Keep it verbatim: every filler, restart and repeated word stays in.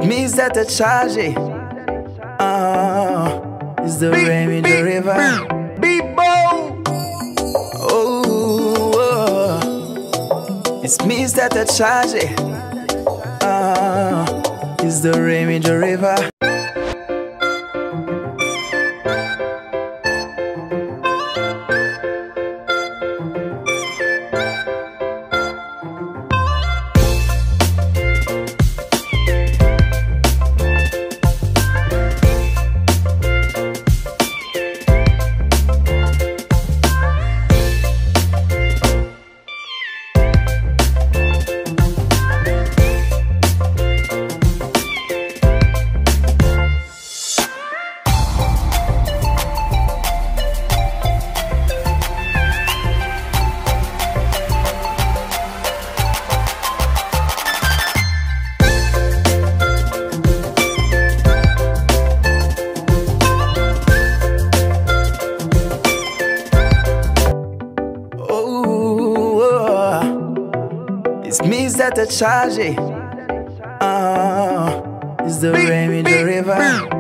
Miss tèt chaje. Ah, it's the Remy the River. Bibo. Oh, oh. It's Miss tèt chaje. Ah, it's the Remy the River. Oh, oh. It's Miss tèt chaje. Ah, it's the Remy the River.